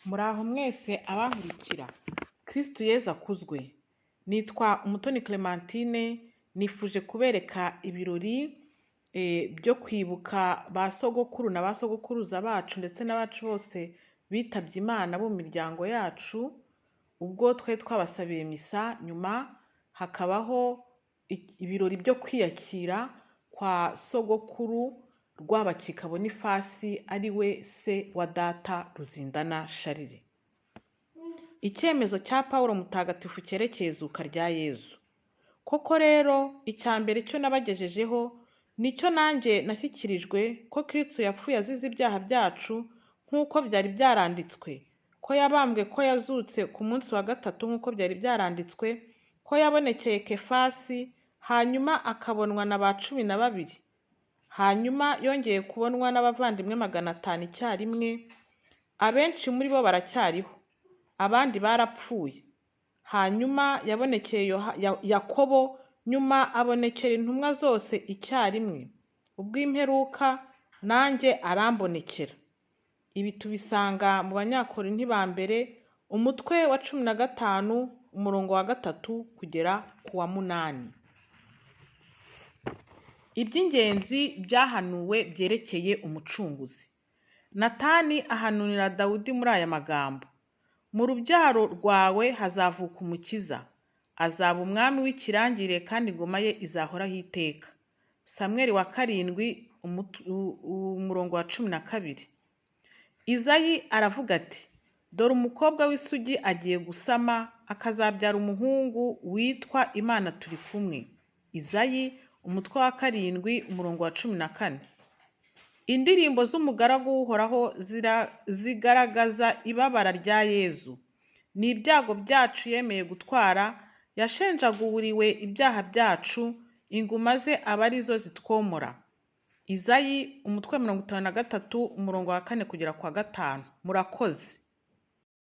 Muraho mwese abankurikira, Kristu Yezu akuzwe. Nitwa Umutoni Clementine, nifuje kubereka ibirori byo kwibuka ba sogokuru na ba sogokuruza bacu ndetse n'abacu bose bitabye Imana bo mu miryango yacu, ubwo twari twabasabiye misa, nyuma hakabaho ibirori byo kwiyakira kwa sogokuru Rwabakika Bonifasi, ari we se wa data Ruzindana Charles. Icyemezo cya Pawulo Mutagatifu cyerekeye izuka rya Yezu. Koko rero, icya mbere cyo nabagejejeho, nicyo nanjye nashyikirijwe, ko Kristo yapfuye azize ibyaha byacu nk'uko byari byaranditswe, ko yabambwe, ko yazutse ku munsi wa gatatu nk'uko byari byaranditswe, ko yabonekeye Kefasi, hanyuma akabonwa na ba 12. Hanyuma yongeye kubonwa n'abavandimwe 500 icyarimwe, abenshi muri bo baracyariho, abandi barapfuye. Hanyuma yabonekeye Yakobo, nyuma abonekera intumwa zose icyarimwe. Ubw'imperuka nanjye arambonekera. Ibi tubisanga mu Banyakorinti ba mbere, umutwe wa 15, umurongo wa 3 kugera ku wa 8. Iby'ingenzi byahanuwe byerekeye Umucunguzi. Natani ahanurira Dawudi muri aya magambo: mu rubyaro rwawe hazavuka umukiza, azaba umwami w'ikirangirire kandi ingoma ye izahoraho iteka. Samweli wa karindwi, umurongo wa 12. Izayi aravuga ati: dore umukobwa w'isugi agiye gusama, akazabyara umuhungu witwa Imana turi kumwe. Izayi, umutwe wa 7, umurongo wa 14. Indirimbo z'umugaragu w'Uhoraho zigaragaza ibabara rya Yezu. Ni ibyago byacu yemeye gutwara, yashenjaguriwe ibyaha byacu, inguma ze aba ari zo zitwomora. Izayi, umutwe wa 53, umurongo wa 4 kugera ku wa 5. Murakoze.